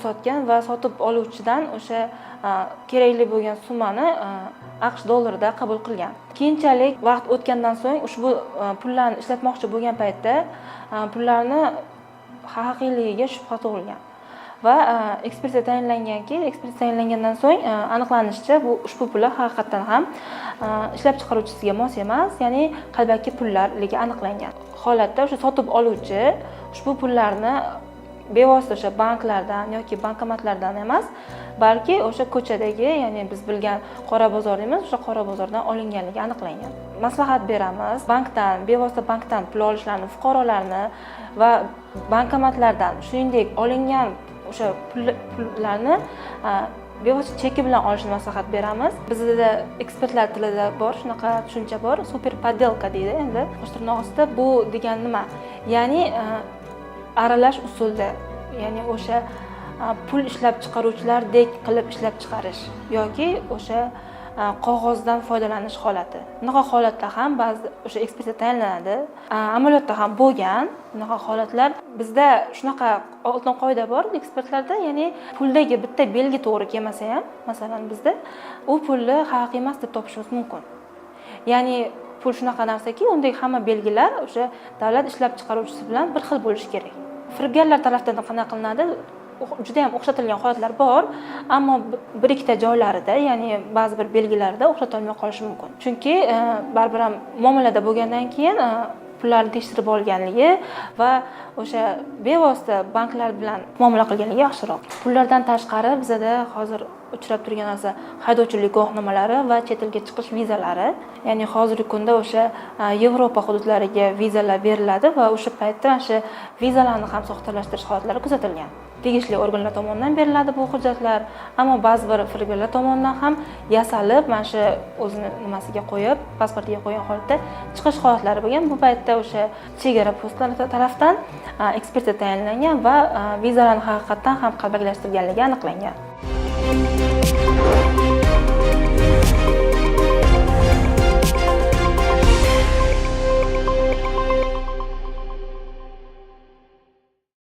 sotgan va sotib oluvchidan o'sha kerakli bo'lgan summani AQSh dollarida qabul qilgan. Keyinchalik vaqt o'tgandan so'ng ushbu pullarni ishlatmoqchi bo'lgan paytda pullarni haqiqiyligiga shubha tug'ilgan va ekspertiza tayinlanganki, ekspertiza tayinlangandan so'ng aniqlanishicha, bu ushbu pullar haqiqatdan ham ishlab chiqaruvchisiga mos emas, ya'ni qalbaki pullarligi aniqlangan holatda o'sha sotib oluvchi ushbu pullarni bevosita o'sha banklardan yoki bankomatlardan emas, balki o'sha ko'chadagi, ya'ni biz bilgan qora bozor deymiz, o'sha qora bozordan olinganligi aniqlangan. Maslahat beramiz, bankdan, bevosita bankdan pul olishlarini fuqarolarni va bankomatlardan, shuningdek, olingan o'sha pullarni bevosita cheki bilan olishni maslahat beramiz. Bizda ekspertlar tilida bor shunaqa tushuncha, bor, супер подделка deydi. Endi qo'sh ostida bu degani nima? Ya'ni aralash usulda, ya'ni o'sha pul ishlab chiqaruvchilardek qilib ishlab chiqarish yoki o'sha qog'ozdan foydalanish holati. Bunaqa holatda ham ba'zi o'sha ekspertiza tayinlanadi. Amaliyotda ham bo'lgan bunaqa holatlar. Bizda shunaqa oltin qoida bor ekspertlarda, ya'ni puldagi bitta belgi to'g'ri kelmasa ham, masalan, bizda u pulni haqiqiy emas deb topishimiz mumkin. Ya'ni pul shunaqa narsaki, undagi hamma belgilar o'sha davlat ishlab chiqaruvchisi bilan bir xil bo'lishi kerak. Firibgarlar tarafdan qanaqa qilinadi? Juda yam o'xshatilgan holatlar bor, ammo bir ikkita joylarida, ya'ni ba'zi bir belgilarida o'xshatolmay qolishi mumkin, chunki baribir ham muomalada bo'lgandan keyin pullarni tekshirib olganligi va o'sha bevosita banklar bilan muomala qilganligi yaxshiroq. Pullardan tashqari bizada hozir uchrab turgan narsa haydovchilik guvohnomalari va chet elga chiqish vizalari. Ya'ni hozirgi kunda o'sha Yevropa hududlariga vizalar beriladi va o'sha paytda mana shu vizalarni ham soxtalashtirish holatlari kuzatilgan. Tegishli organlar tomonidan beriladi bu hujjatlar, ammo ba'zi bir firibgarlar tomonidan ham yasalib, mana shu o'zini nimasiga qo'yib, pasportiga qo'ygan holatda chiqish holatlari bo'lgan. Bu paytda o'sha chegara postlari tarafdan ekspertiza tayinlangan va vizalarni haqiqatdan ham qalbakilashtirganligi aniqlangan.